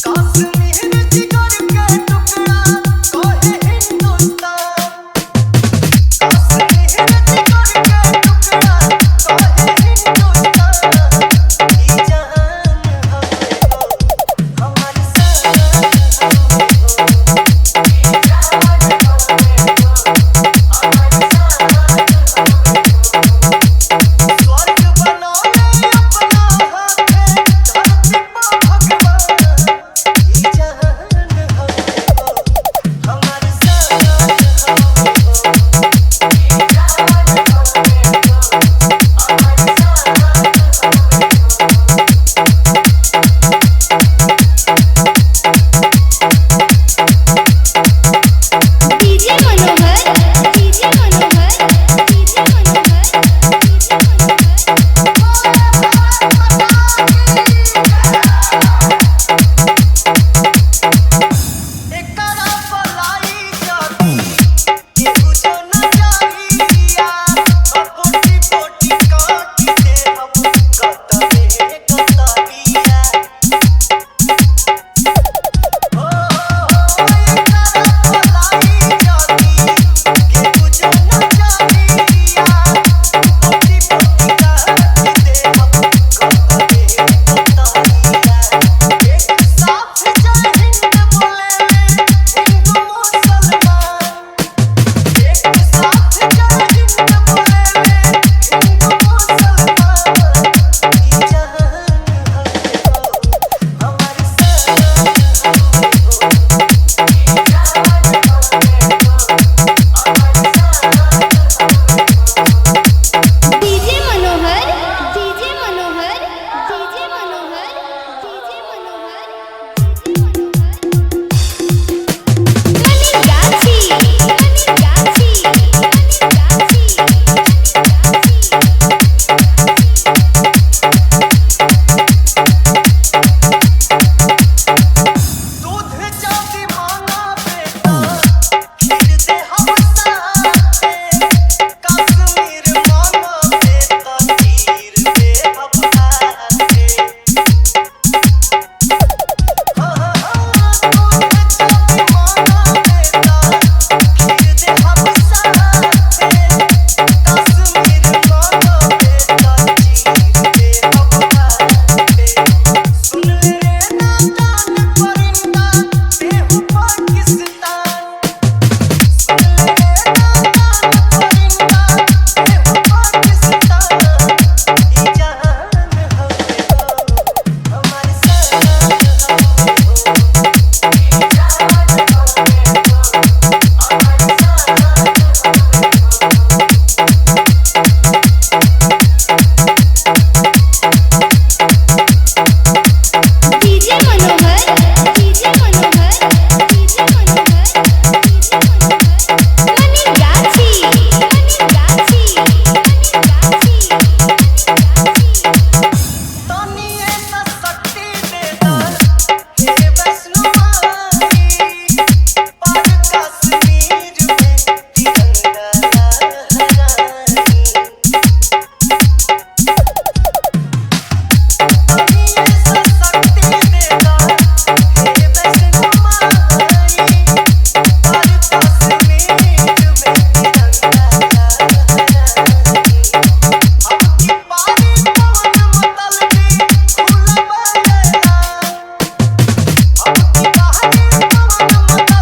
कश्मीर जिगर के टुकड़ा कहे हिंदुस्तान। कश्मीर जिगर के टुकड़ा कहे हिंदुस्तान। ई जहान हवे हो हमार शान हवे हो। ई जहान हवे हो हमार शान हवे हो। स्वर्ग बनौले अपना हाथे धरती पर भगवान। ई जहान हवे हो हमार शान हवे हो। ई जहान हवे हो हमार शान हवे हो। DJ Manohar, DJ Manohar, DJ Manohar, DJ Manohar. एकरा पलाई जाती केहू जो न जाइया। अपोटी पोटी काट दे हम गतरे गतरिया। ओ एकरा पलाई जाती केहू जो न जाइया। पोटी पोटी काट दे हम गतरे गतरिया। एक साथ जय हिंद बोले हिंदू मुसलमान। एक साथ जय हिंद बोले हिंदू मुसलमान। ई जहान हवे हो हमार शान हवे हो। ई जहान हवे हो हमार शान हवे हो। DJ Manohar, DJ Manohar, DJ Manohar, DJ Manohar, DJ Manohar. Manigachhi, Manigachhi, Manigachhi, Manigachhi. दूध जाति मांगा बेटा खीर दे हम साथे। कश्मीर मांगा बेटा खीर दे हम साथे। हाँ हाँ दूध जाति मांगा बेटा खीर दे हम साथे। कश्मीर मांगा बेटा खीर दे हम साथे। सुन ले नादान परिंदा देहु पाकिस्तान। सुन ले नादान परिंदा देहु पाकिस्तान। ई जहान हवे हो हमार शान हवे हो। ई जहान हवे हो हमार शान हवे हो। DJ Manohar, DJ Manohar, DJ Manohar, DJ Manohar. Manigachhi, Manigachhi, Manigachhi, Manigachhi. तनी ऐसा शक्ति दे दा हे वैष्णो माई। पार कश्मीर में तिरंगा लहराई। तनी ऐसा शक्ति दे दा हे वैष्णो माई। पार कश्मीर में तिरंगा लहराई। अब की पारी पवन मतलबी खुल बलेला। अब की पारी पवन मतलबी